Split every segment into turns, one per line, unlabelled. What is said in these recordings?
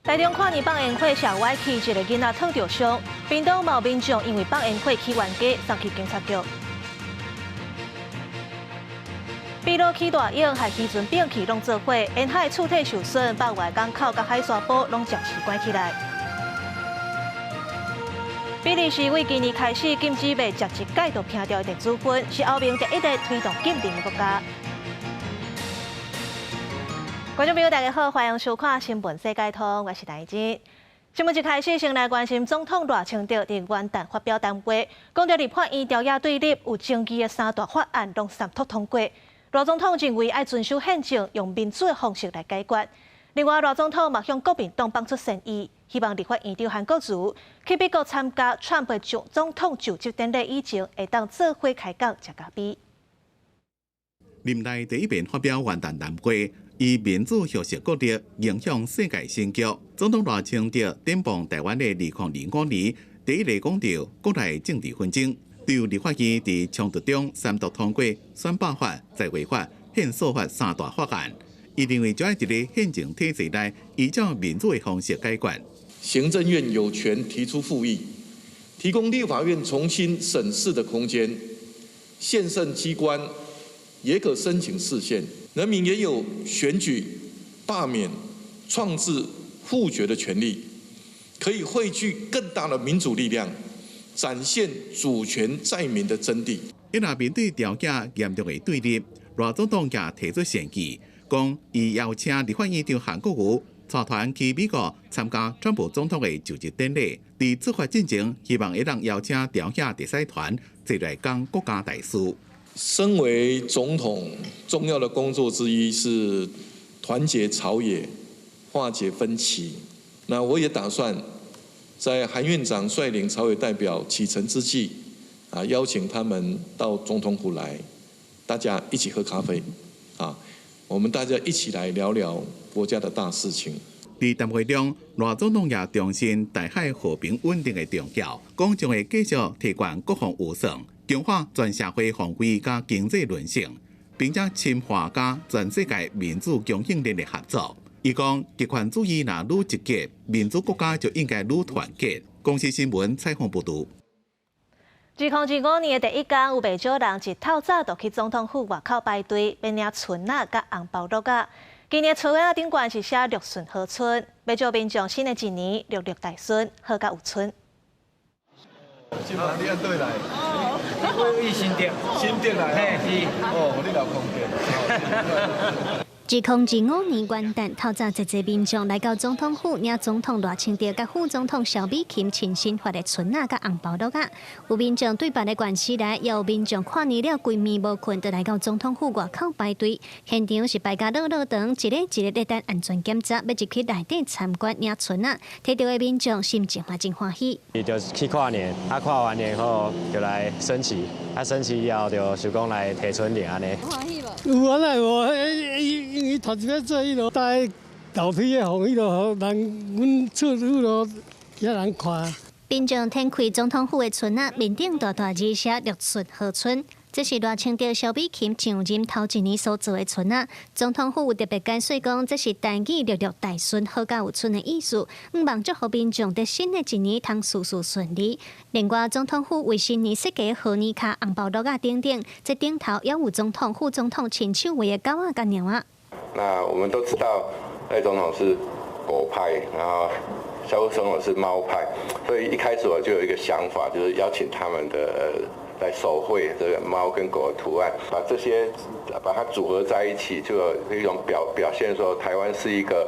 台中跨年放煙火射歪去，一个囡仔燙著傷。屏東嘛有民眾因為放煙火去冤家，送去警察局。比魯起大湧，害漁船變去攏做伙，沿海厝體受損，百外港口佮海沙埔攏暫時關起來。比利時為今年開始禁止賣食一擺就拚掉的電子煙，是歐盟第一个推動禁令的國家。觀眾朋友，大家好，歡迎收看《新聞世界通》，我是戴真。新聞一開始，先來關心總統賴清德佇元旦發表談話，講著立法院朝野對立有爭議的三大法案攏三讀通過。賴總統認為愛遵守憲政，用民主的方式來解決。另外，賴總統嘛向國民黨放出善意，希望立法院長韓國瑜去美國參加川普總統就職典禮以前，會當做伙開講食咖啡。
任內第一遍發表元旦談話，以民主學習國力影響世界新局。總統賴清德展望台灣的2025年，第一個講著國內政治紛爭，對立法院佇衝突中三讀通過選罷法、在維法、憲訴法三大法案，伊認為就愛佇咧憲政體制內依照民主的方式解決。
行政院有權提出復議，提供立法院重新審視的空間，憲政機關也可申請釋憲。人民也有選舉、罷免、創制、複決的權利，可以匯聚更大的民主力量，展現主權在民的真諦。
伊若面對朝野嚴重的對立，賴總統也提出善意，講伊邀請立法院長韓國瑜帶團去美國參加川普總統的就職典禮，佇出發進前，希望會當邀請朝野特使團坐來講國家大事。
身為總統，重要的工作之一是團結朝野，化解分歧。那我也打算在韓院長率領朝野代表啟程之際，邀請他們到總統府來，大家一起喝咖啡，我們大家一起來聊聊國家的大事情。
佇談話中，賴總統也重申台海和平穩定的重要，講將會繼續提懸國防預算，強化全社會防衛佮經濟韌性，並且深化佮全世界民主供應鏈的合作。伊講極權主義若愈集結，民主國家就應該愈團結。公視新聞採訪報導。
2025年的第一工，有袂少人一透早就去總統府外口排隊，欲領春仔佮紅包橐仔。今年春仔頂懸是寫六順好春，欲祝民眾新的一年六六大順，好甲有春。
今晚你按佗來？
我去新竹，
新竹來。
嘿，是。
哦，你老空間。
2025年元旦，透早濟濟民眾來到總統府領總統賴清德佮副總統蕭美琴親身發的春仔佮紅包橐仔。有民眾對別个縣市來，也有民眾跨年了規暝無睏，就來到總統府外口排隊。現場是排甲落落長，一个一个咧等安全檢查，欲入去內底參觀領春仔。提著的民眾心情嘛真歡喜。
伊就是去跨年，啊跨完年後就來升旗，啊升旗以後就想講來提春聯按呢。
歡喜無？
有啊，哪會無？因為頭一擺做彼落，大頭皮的予彼落，予人阮厝彼落遐人看。
民眾展開總統府的春仔，面頂大大字寫六順好春。這是賴清德、蕭美琴上任頭一年所做的春仔。總統府有特別解說講，這是台語六六大順好甲有春的意思，向望祝福民眾佇新的一年通事事順利。另外，總統府為新年設計賀年卡、紅包橐仔等等，這頂頭也有總統、副總統親手畫的狗仔佮貓仔。
那我們都知道賴總統是狗派，然後蕭總統是貓派，所以一開始我就有一個想法，就是邀請他們的來手繪這個貓跟狗的圖案，把這些把它組合在一起，就有一種表現說台灣是一個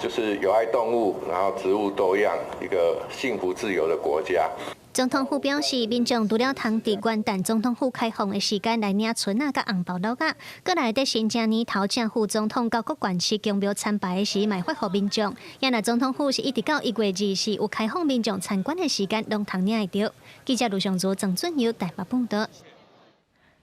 就是友愛動物，然後植物多樣，一個幸福自由的國家。
總統府表示，民眾除了通佇元旦總統府開放的時間來領春仔佮紅包橐仔，閣來佇新正年頭正副總統到各縣市宮廟參拜的時，嘛會發予民眾。也若總統府是一直到1月24有開放民眾參觀的時間，攏通領會著。記者盧尚卓、鄭俊友台北報導。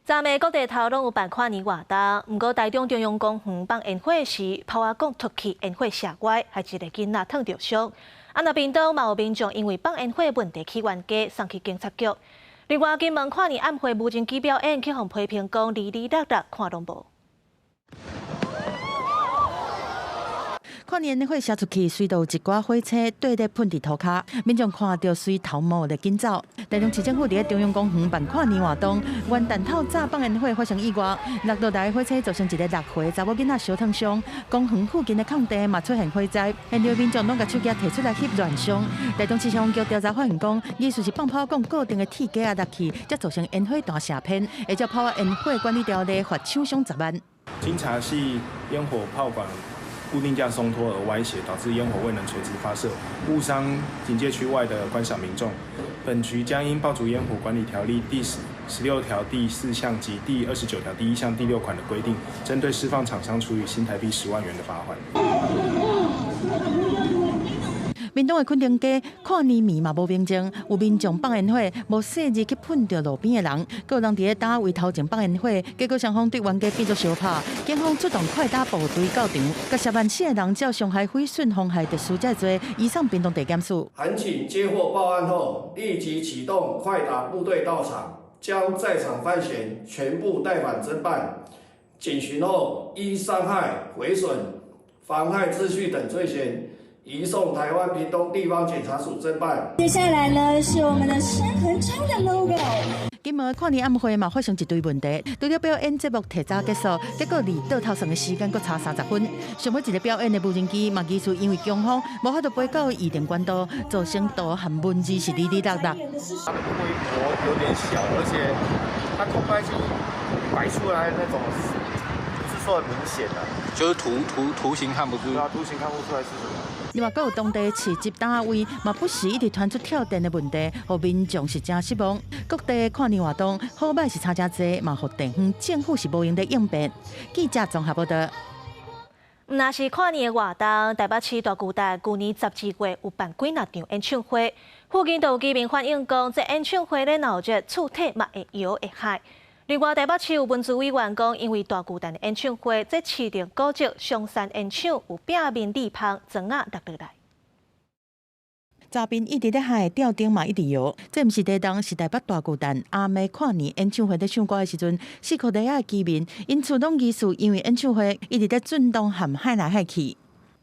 昨暝各地頭攏有辦跨年活動，毋過台中中央公園放煙火時，炮仔管脫去，煙火射歪，害一个囡仔燙著傷。啊，若屏東嘛有民眾因為放煙火問題去冤家，送去警察局。另外，金門跨年晚會無人機表演，去予批評講離離落落看攏無。
跨年煙火射出去，隨著一寡火車對咧噴佇塗跤，民眾看著隨頭毛咧緊走。台中市政府佇咧中央公園辦跨年活動，元旦透早放煙火發生意外，落落來火車造成一个六歲查某囡仔燒燙傷，公園附近的空地嘛出現火災，現場民眾攏共手機提出來翕亂相。台中市消防局調查發現講，疑似是放炮管固定的鐵架仔落去，才造成煙火彈射偏，會照炮仔煙火管理條例罰廠商10萬。
經查係煙火炮管固定架鬆脫而歪斜，導致煙火未能垂直發射，誤傷警戒區外的觀賞民眾。本局將依爆竹煙火管理條例第16條第四項及第29條第一項第六款的規定，針對釋放廠商處以新台幣10萬元的罰款。
屏東的墾丁街跨年暝嘛無平靜，有民眾放煙火，無細膩去噴著路邊的人，閣有人佇咧單位頭前放煙火，結果雙方對冤家變做相拍，警方出動快打部隊到場，共涉案四个人照傷害毀損、妨害特殊這罪，移送屏東地檢署。
函警接獲報案後，立即啟動快打部隊到場，將在場犯嫌全部帶返偵辦。檢詢後，依傷害、毀損、妨害秩序等罪嫌，移送台灣屏東地方檢察署偵辦。
接下來呢，是我們的深恆昌的 logo。
金門跨年晚會嘛發生一堆問題，除了表演節目提早結束，結果離倒頭算的時間閣差30分。上尾一个表演的無人機嘛，疑似因為強風，無法度飛到預定管道，造成圖和文字是哩哩落落。
它的規模有點小，而且它空拍機擺出來那種不是說很明顯的，
就是圖形看不出，
對啊，圖形看不出來是什麼。
另外，閣有當地市集單位嘛，不時一直傳出跳電的問題，予民眾是誠失望。各地跨年活動好䆀是差誠濟，嘛予地方政府是無閒咧應變。記者綜合報道。
毋但是跨年的活動，台北市大巨蛋舊年12月有辦幾若場演唱會，附近都有居民反映講，這演唱會咧鬧熱，厝體嘛會搖會害。另外，台北市有文資委員講，因為大巨蛋的演唱會，這市定古蹟松山煙廠有壁面裂縫，磚仔落落來。
閘邊一直咧海，吊燈嘛一直搖。這毋是第當，是台北大巨蛋阿妹跨年演唱會咧唱歌的時陣，四箍底仔居民𪜶厝攏疑似因為演唱會一直咧震動和海來海去。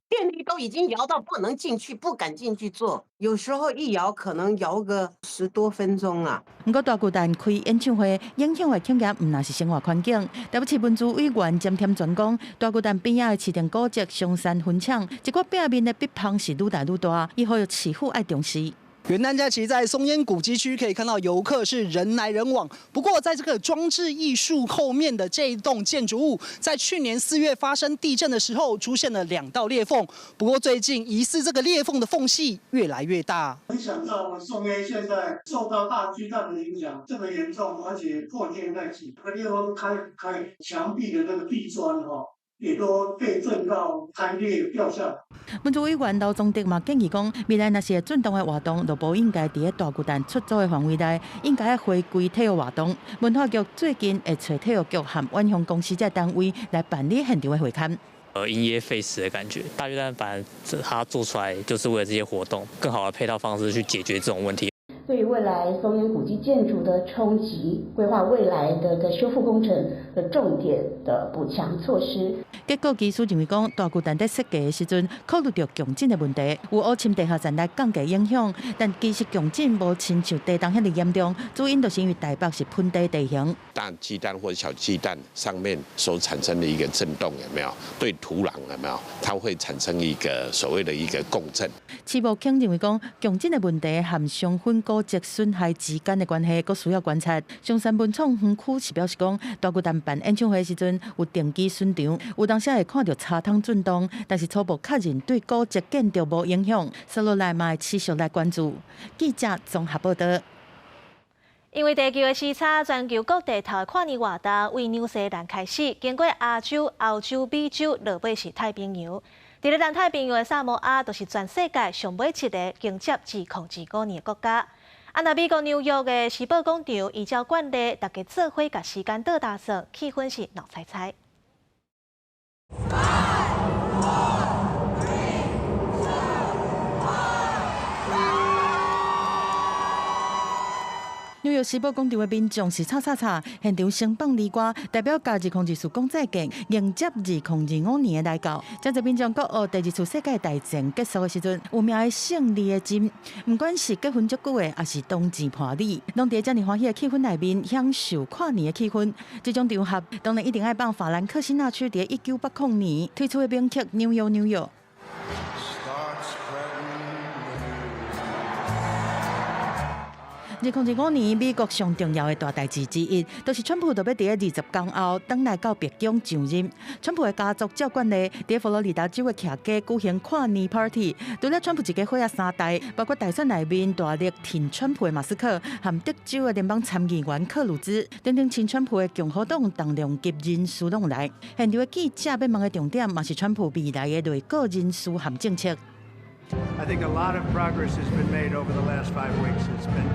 電梯都已經搖到不能進去，不敢進去坐。有時候一搖可能搖個10多分鐘啊。
毋過大巨蛋開演唱會，影響的恐驚毋但是生活環境。台北市文資委員詹添全講，大巨蛋邊仔的市定古蹟松山分廠，一寡壁面的壁縫是愈來愈大，伊呼籲市府愛重視。
元旦假期在松煙古蹟區可以看到遊客是人來人往。不過，在這個裝置藝術後面的這一棟建築物，在去年4月發生地震的時候，出現了兩道裂縫。不過，最近疑似這個裂縫的縫隙越來越大。
沒想到我們松煙現在受到大巨蛋的影響這麼嚴重，而且破天在即。這個裂縫開開牆壁的那個地磚哈，也都被震到開裂掉下來。
文資委員劉宗德嘛建議講，未來若是會震動的活動，就無應該佇咧大巨蛋出租的範圍內，應該回歸體育活動。文化局最近會揣體育局和遠雄公司這單位來辦理現場的會勘。
因噎廢食的感覺，大巨蛋反正它做出來就是為了這些活動，更好的配套方式去解決這種問題。
對於未來松煙古蹟建築的衝擊，規劃未來的個修復工程的重點的補強措施。
結果技師認為講，大巨蛋佇設計的時陣考慮著強震的問題，有烏深地下層來降低影響，但其實強震無親像地動遐爾嚴重，主因就是因為台北是盆地地形。
大巨蛋或者小巨蛋上面所產生的一個震動，有沒有對土壤有沒有？它會產生一個所謂的一個共振。
池部卿認為講，強震的問題和松煙古蹟損害之間的關係，閣需要觀察。松山文創園區是表示講，大巨蛋辦演唱會的時陣有定期巡場，有當時會看著車窗震動，但是初步確認對古蹟建築無影響。接落來嘛會持續來關注。記者綜合報道。
因為地球的時差，全球各地頭的跨年活動為紐西蘭開始，經過亞洲、歐洲、美洲，落尾是太平洋。佇咧南太平洋的薩摩亞，就是全世界上尾一个迎接2025年的國家。啊，若美國紐約的時報廣場，依照慣例，大家做伙共時間倒搭算，氣氛是鬧彩彩。
Five, four, three, two, one.
紐約約時報廣場的民眾是吵吵吵，現場聲放離歌，代表共2024講再見，迎接2025年的來到。真濟民眾閣學第二次世界大戰結束的時陣，有名的勝利的針，毋管是結婚足久的，抑是當前伴侶，攏佇遮爾歡喜的氣氛內面享受跨年的氣氛。這種場合當然一定愛放法蘭克辛納區佇1980年推出的名曲《紐約紐約》。2025年，美國上重要的大代誌之一，就是川普就欲佇20天後轉來到白宮上任。川普的家族照慣例，佇佛羅里達州的徛家舉行跨年 party。除了川普一家伙仔三代，包括大選內面大力挺川普的馬斯克，和德州的聯邦參議員克魯茲等等親川普的共和黨重量級人士攏來。現場的記者欲問的重點，嘛是川普未來的內閣人事和政策。
I think a lot of progress has been made over the last 5 weeks. It's been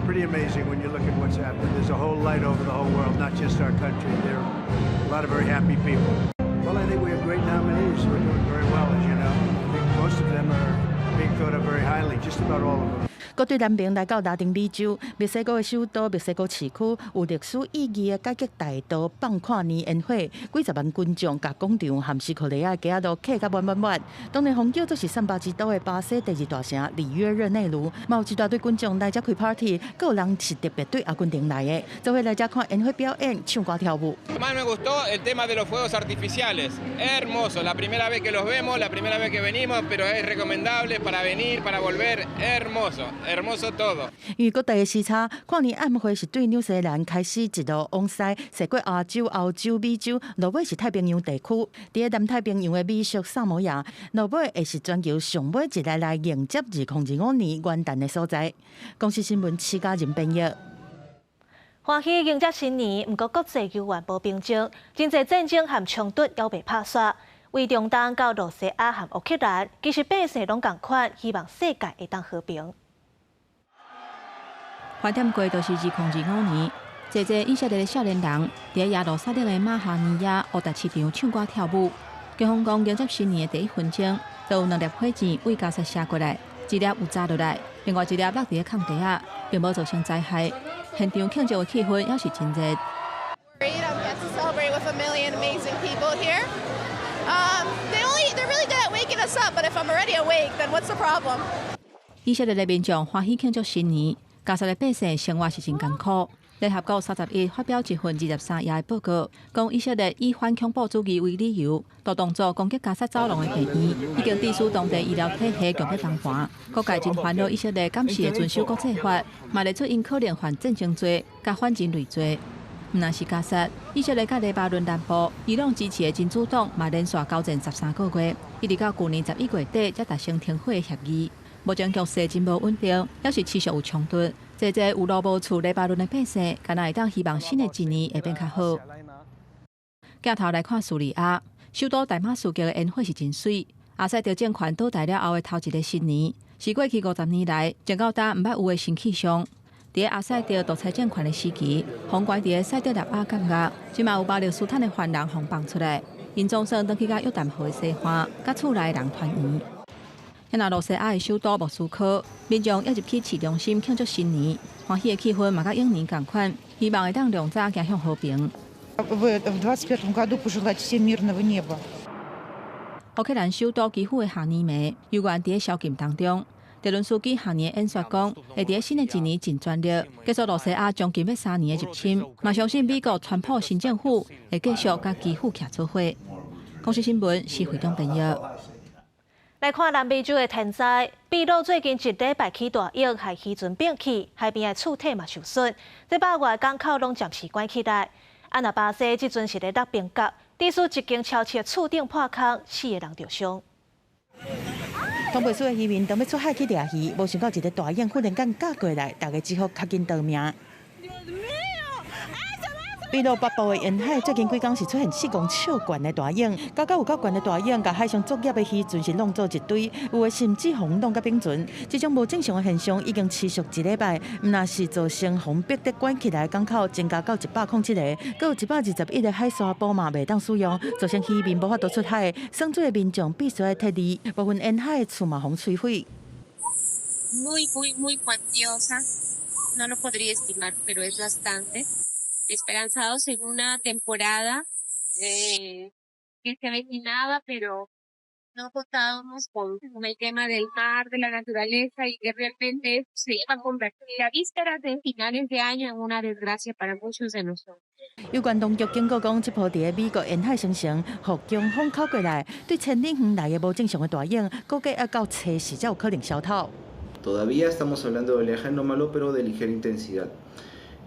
pretty amazing when you look at what's happened. There's a whole light over the whole world, not just our country. There are a lot of very happy people. Well, I think we have great nominees who are doing very well, as you know. I think most of them are being thought of very highly, just about all of them.
閣對南邊來到拉丁美洲，墨西哥的首都墨西哥市區有歷史意義的改革大道放跨年煙火，幾十萬觀眾共廣場和時克雷亞街仔都客甲滿滿滿。當然，風叫做是桑巴之都的巴西第二大城里約熱內盧，嘛有一大堆觀眾來遮開 party，閣有人是特別對阿根廷來的，做伙來遮看煙火表演、唱歌跳舞。
Más me gustó el tema de los fuegos artificiales, hermoso, la primera vez que los vemos, la primera vez que venimos, pero es recomendable para venir, para volver, hermoso. Hermoso todo。
因為各地的時差，跨年暗會是對紐西蘭開始一路往西，踅過亞洲、歐洲、美洲，落尾是太平洋地區。佇個南太平洋的美屬薩摩亞，落尾會是全球上尾一个來迎接2025年元旦的所在。公視新聞施嘉仁編譯。
歡喜迎接新年，毋過國際猶原無平靜，真濟戰爭和衝突猶未拍煞。為中東到露西亞和烏克蘭，其實百姓攏仝款，希望世界會當和平。
盤點過就是2025年，濟濟以色列的少年人佇耶路撒冷的馬哈尼亞烏達市場唱歌跳舞。警方講迎接新年的第一分鐘，就有兩粒火箭對加薩射過來，一粒有砸落來，另外一粒落佇咧空地仔，並無造成災害。現場慶祝的氣氛猶是真熱。
Great, I get to celebrate with a million amazing people here. They're really good at waking us up, but if I'm already awake, then what's the problem?
以色列的民眾歡喜慶祝新年。加薩的百姓生活是真艱苦。聯合國31發表一份23頁的報告，講以色列以反恐怖主義為理由，就當作攻擊加薩走廊的病院，已經致使當地醫療體系強欲崩盤。各界真煩惱以色列敢是會遵守國際法，嘛列出𪜶可能犯戰爭罪、佮反人類罪。毋但是加薩，以色列佮黎巴嫩南部，伊朗支持的真主黨嘛連續交戰13個月，一直到舊年11月底才達成停火的協議。目前局勢真無穩定，猶是持續有衝突。濟濟有路無厝黎巴嫩的百姓，敢若會當希望新的一年會變較好。鏡頭來看敘利亞，首都大馬士革的煙火是真媠。阿薩德政權倒台了後的頭一个新年，是過去50年來直到今毋捌有的新氣象。佇阿薩德獨裁政權的時期，予關佇塞德納亞監獄，這馬有巴勒斯坦的犯人予放出來，𪜶總算轉去佮約旦河的西岸，佮厝內的人團圓。若羅西亞的首都莫斯科，民眾也入去市中心慶祝新年，歡喜的氣氛嘛佮往年仝款，希望會當量早走向和平。
В 21 году пожелать всем мирного неба。
烏克蘭首都基輔的跨年暝，猶原佇咧宵禁當中。澤倫斯基跨年演說講，會佇新的一年盡全力結束羅西亞將近欲3年的入侵，嘛相信美國川普新政府會繼續佮基輔徛做伙。公視新聞施惠中編譯。
來看南美洲的天災，秘魯最近一禮拜起大雨，害漁船變去，海邊的厝體嘛受損，這百外港口攏暫時關起來。啊，若巴西這陣是咧落冰角，致使一間超市的厝頂破空，四个人著傷。
通袂輸的漁民當欲出海去掠魚，無想到一个大湧忽然間軋過來，大家只好較緊逃命。秘魯北部的沿海最近幾工是出現4公尺懸的大湧，加甲有夠懸的大湧，共海上作業的漁船是弄做一堆，有的甚至予弄共冰船。這種無正常的現象已經持續一禮拜，毋但是造成予逼得關起來的港口增加到107個，閣有121個海沙埔嘛袂當使用，造成漁民無法度出海，耍水的民眾必須愛撤離，部分沿海的厝嘛予摧毀。
Muy muy muy cuantiosa.
No lo podría estimar, pero es bastante. Esperanzados en una temporada que se avecinaba, pero no contábamos con el tema del mar, de la naturaleza y que realmente se iba a convertir a vísperas de finales de año en una desgracia para muchos de nosotros.
有關當局警告講，這波佇咧美國沿海形成予強風口過來，對千里遠來的無正常的大湧，估計要到初四才有可能消透。
Todavía estamos hablando de oleaje anómalo, pero de ligera intensidad.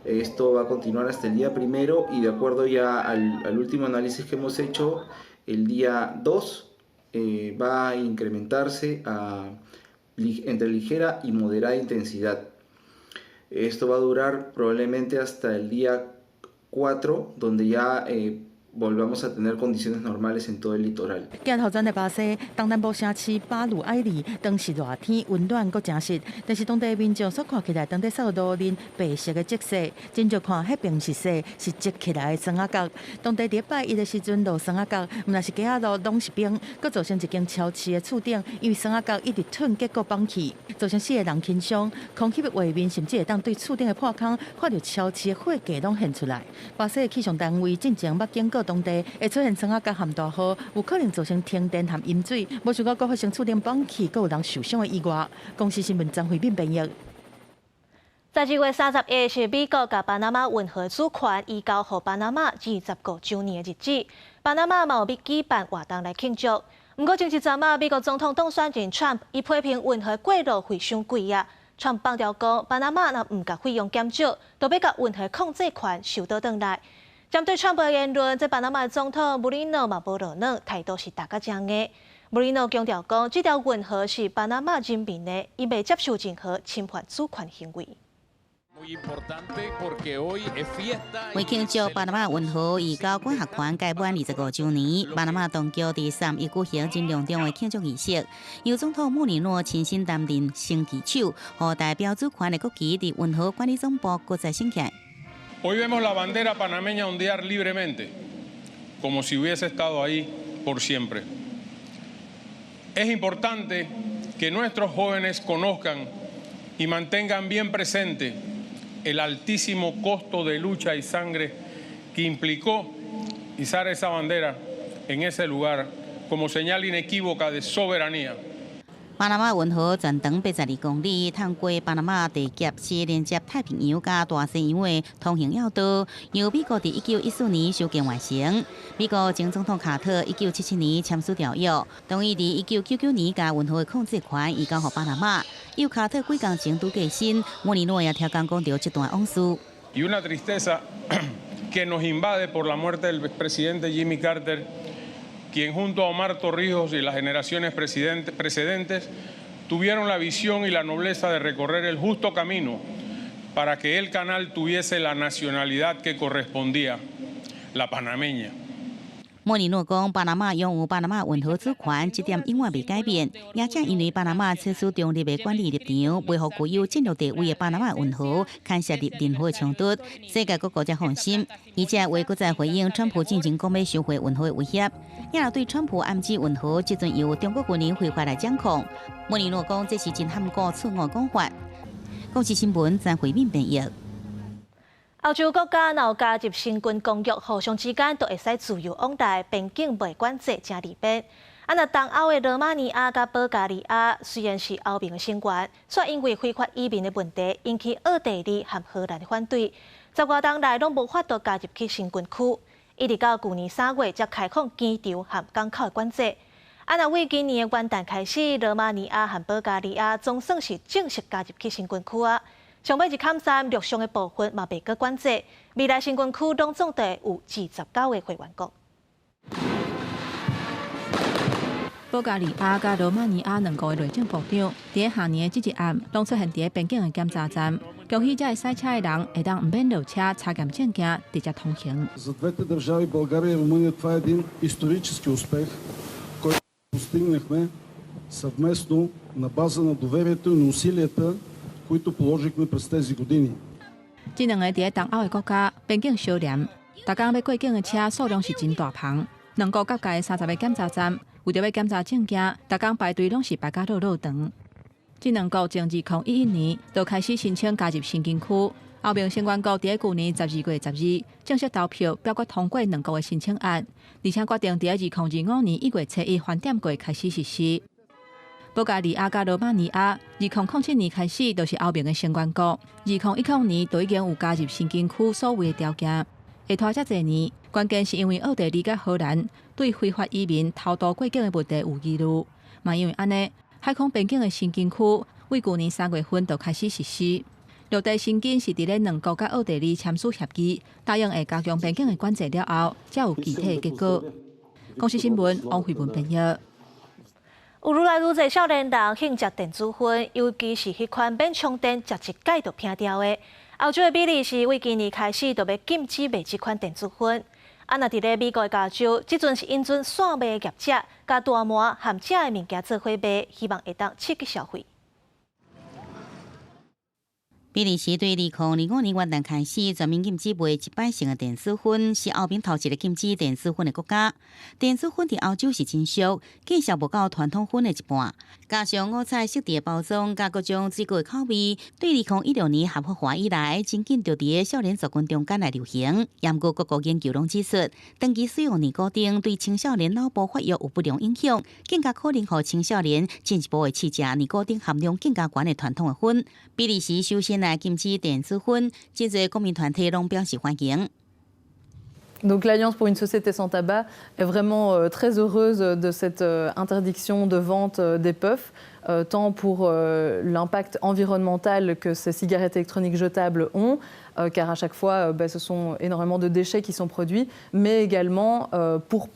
Esto va a continuar hasta el día 1 y, de acuerdo ya al último análisis que hemos hecho, el día 2 va a incrementarse entre ligera y moderada intensidad. Esto va a durar probablemente hasta el día 4, donde ya volvamos a tener condiciones normales en todo el litoral.
鏡頭轉來巴西，東南部城市巴魯埃利，當時熱天溫暖閣真濕，但是當地民眾所看起來，當地掃路面白色的積雪，真少看，彼並毋是雪，是積起來的霜仔角。當地佇拜一的時陣落霜仔角，毋但是街仔路攏是冰，閣造成一間超市的厝頂，因為霜仔角一直褪，結果崩去，造成四個人輕傷。空翕的畫面甚至會當對厝頂的破空看著超市的貨架攏現出來。巴西的氣象單位進前捌警告當地會出現霜仔角和大雨，有可能造成停電和淹水。無想到閣發生厝頂崩去，閣有人受傷的意外。公視新聞張惠敏編譯。
12月31日是美國佮巴拿馬運河主權移交予巴拿馬25周年的日子，巴拿馬嘛有欲舉辦活動來慶祝。毋過前一陣仔，美國總統當選人川普伊批評運河過路費傷貴啊。川普放調講，巴拿馬若毋共費用減少，就欲共運河控制權收倒轉來。針對川普的言論，這巴拿馬總統穆里諾嘛無落軟，態度是打甲誠硬。穆里諾強調講，這條運河是巴拿馬人民的，伊袂接受任何侵犯主權行為。
為慶祝巴拿馬運河移交管轄權屆滿25周年，巴拿馬當局佇31舉行真隆重的慶祝儀式，由總統穆里諾親身擔任升旗手，予代表主權的國旗佇運河管理總部閣再升起來。
Hoy vemos la bandera panameña ondear libremente, como si hubiese estado ahí por siempre. Es importante que nuestros jóvenes conozcan y mantengan bien presente el altísimo costo de lucha y sangre que implicó izar esa bandera en ese lugar como señal inequívoca de soberanía.
巴拿馬運河全長82公里，通過巴拿馬地峽是連接太平洋佮大西洋的通行要道，由美國佇1914年修建完成。美國前總統卡特1977年簽署條約，同意佇1999年共運河的控制權移交予巴拿馬。由卡特幾工前拄過身，莫里諾也刁工講著這段往事。
Y una tristeza que nos invade por la muerte del presidente Jimmy Carter, quien junto a Omar Torrijos y las generaciones precedentes tuvieron la visión y la nobleza de recorrer el justo camino para que el canal tuviese la nacionalidad que correspondía, la panameña.
莫里諾講，巴拿馬擁有巴拿馬運河主權，這點永遠袂改變。也正因為巴拿馬採取中立的管理立場，袂予具有戰略地位的巴拿馬運河牽涉入任何的衝突，世界各國才放心。而且為閣再回應川普進前講欲收回運河的威脅，也對川普暗指運河這陣由中國軍人非法來掌控。莫里諾講，這是真罕見錯誤講法。公視新聞曾惠敏編譯。
歐洲國家若有加入申根公約，互相之間都會使自由往來，邊境袂管制，誠利便。啊，若東歐的羅馬尼亞佮保加利亞雖然是歐盟的成員，卻因為非法移民的問題，引起奧地利和荷蘭的反對，十外冬來攏無法度加入去申根區。一直到舊年3月，才開放機場和港口的管制。啊，若為今年的元旦開始，羅馬尼亞和保加利亞總算是正式加入去申根區啊！上尾一坎站陸上的部分嘛袂閣管制，未來申根區攏總得有29個會員國。
保加利亞佮羅馬尼亞兩國的內政部長，佇下年的這一暗，攏出現佇邊境的檢查站，恭喜這个賽車的人會當毋免落車查驗證件，直接通行。
За двете държави България и Румъния това е един исторически успех, който постигнахме съвместно на база на доверието и на усилията, които положихме през тези години.
這兩個佇咧東歐的國家邊境相連，逐工欲過境的車數量是真大篷。兩國各界30個檢查站，為著欲檢查證件，逐工排隊攏是排甲落落長。這兩國從2011年就開始申請加入申根區。歐盟成員國佇舊年12月12正式投票表決通過兩國的申請案，而且決定佇2025年1月初1翻點過開始實施。保加利亞佮羅馬尼亞，2007年開始就是歐盟的成員國，2010年就已經有加入申根區所有的條件。會拖遮濟年，關鍵是因為奧地利佮荷蘭對非法移民偷渡過境的問題有疑慮，嘛因為按呢，海空邊境的申根區為舊年3月份就開始實施。陸地申根是佇咧兩國佮奧地利簽署協議，答應會加強邊境的管制了後，才有具體的結果。公視新聞王慧文編譯。
有愈來愈濟少年人興食電子薰，尤其是彼款免充電、食一擺就撇掉的。歐洲的比利時為今年開始就欲禁止賣這款電子薰。啊，若佇咧美國的加州，這陣是允准散賣業者共大麻和食的物件做伙賣，希望會當刺激消費。
比利時對2025年元旦開始全面禁止賣一擺性的電子薰，是歐盟頭一个禁止電子薰的國家。電子薰佇歐洲是真俗，價數無夠傳統薰的一半。加上五彩色的包裝，佮各種水果的口味，對2016年合法化以來，真緊就佇少年族群中間來流行。毋過各國研究攏指出，長期使用尼古丁對青少年腦部發育有不良影響，更加可能予青少年進一步會試食尼古丁含量更加懸的傳統的薰。比利時首先來禁止電子薰，真濟公民團體攏表示歡迎。
Donc l'Alliance pour une société sans tabac est vraiment très heureuse de cette interdiction de vente des puffs, tant pour l'impact environnemental que ces cigarettes électroniques jetables ont, car à chaque fois, bah, ce sont énormément de déchets qui sont produits, mais également pour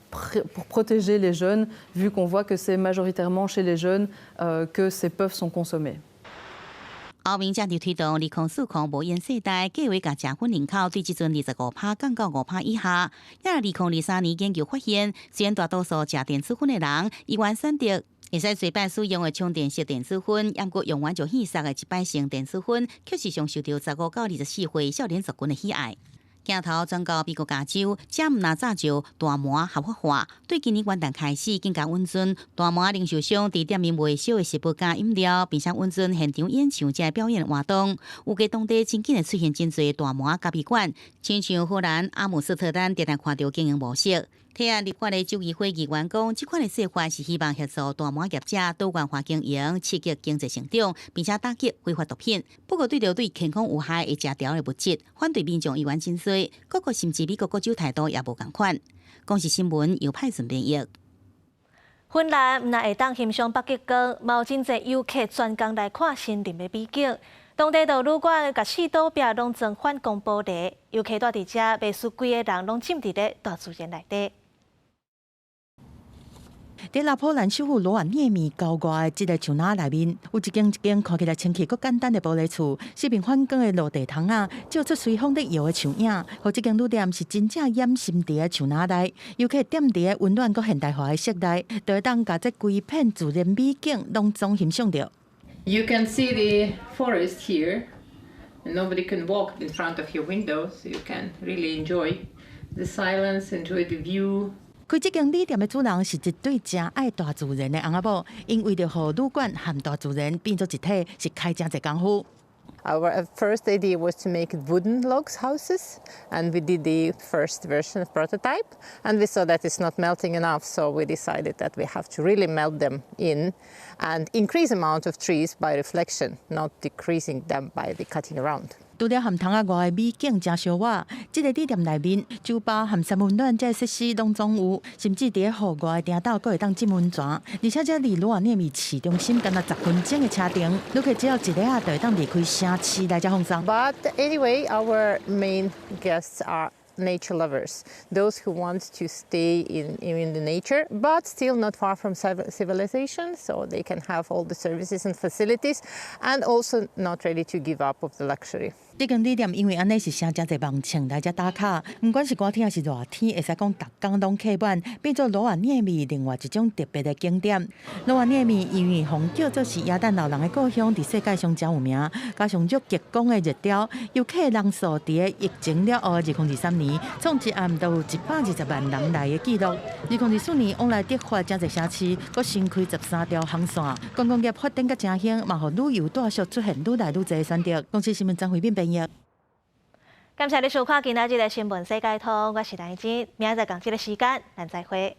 protéger les jeunes, vu qu'on voit que c'est majoritairement chez les jeunes que ces puffs sont consommés.
歐盟正佇推動2040無菸世代，計劃共食薰人口對這陣25趴降到5趴以下。也2023年研究發現，雖然大多數食電子薰的人，依然選擇會使隨擺使用的充電式電子薰，毋過用完就棄捒的一擺性電子薰，卻是上受著15到24歲少年族群的喜愛。鏡頭轉到美國加州，遮毋若早就大麻合法化，對今年元旦開始更加允准大麻零售商佇店面賣燒的食物佮飲料，並且允准現場演唱這表演活動。預計當地真緊會出現真濟大麻咖啡館，親像荷蘭阿姆斯特丹定定看著經營模式。提案立法的州議會議員講，這款的做法是希望協助大麻業者多元化經營，刺激經濟成長，並且打擊非法毒品。不過，對著對健康有害會食著的物質，反對民眾意願真濟，各國甚至美國各州態度也無仝款。公視新聞由派順編譯。
芬蘭毋但會當欣賞北極光，嘛有真濟遊客專工來看森林的美景。當地的旅館共四島壁攏裝反光玻璃，遊客蹛佇遮，袂輸規个人攏浸佇咧大自然內底。
佇拉普蘭首府羅瓦涅米郊外的這个樹林內面，有一間一間看起來清氣閣簡單的玻璃厝，四面反光的落地窗仔，照出隨風咧搖的樹影，予這間旅店是真正掩身佇咧樹林內，遊客踮佇咧溫暖閣現代化的室內，就會當共這規片自然美景攏總欣賞著。
You can see the forest here. Nobody can walk in front of your window, so you can really enjoy the silence, enjoy the view.
開這間旅店的主人是一對誠愛大自然的翁仔某，𪜶為著予旅館和大自然變做一體，是開誠濟工夫。
Our first idea was to make wooden logs houses, and we did the first version of prototype, and we saw that it's not melting enough, so we decided that we have to really melt them in and increase amount of trees by reflection, not decreasing them by the cutting around.
除了和窗仔外的美景誠相倚，這个旅店內面酒吧和三溫暖這設施攏總有，甚至佇咧戶外的埕斗閣會當浸溫泉，而且這離羅瓦涅米市中心干焦10分鐘的車程，旅客只要一下仔就會當離開城市來遮放鬆。
But anyway, our main guests are nature lovers, those who want to stay in the nature, but still not far from civilization, so they can have all the services and facilities, and also not ready to give up of the luxury.
這間旅店因為按呢是誠濟網紅來遮打卡，毋管是寒天抑是熱天，會使講逐工攏客滿，變做羅瓦涅米另外一種特別的景點。羅瓦涅米因為予叫做是耶誕老人的故鄉，佇世界上誠有名，加上熱極光的熱雕，遊客人數佇咧疫情了後2023年。年創一暗都有120萬人來的紀錄。2024年往來德法誠濟城市，閣新開13條航線，觀光業發展閣誠興，嘛予旅遊大俗出現愈來愈濟選擇。公視新聞張惠敏編譯。
感謝你收看今仔日的新聞世界通，我是陳晶，明仔載仝這个時間，咱再會。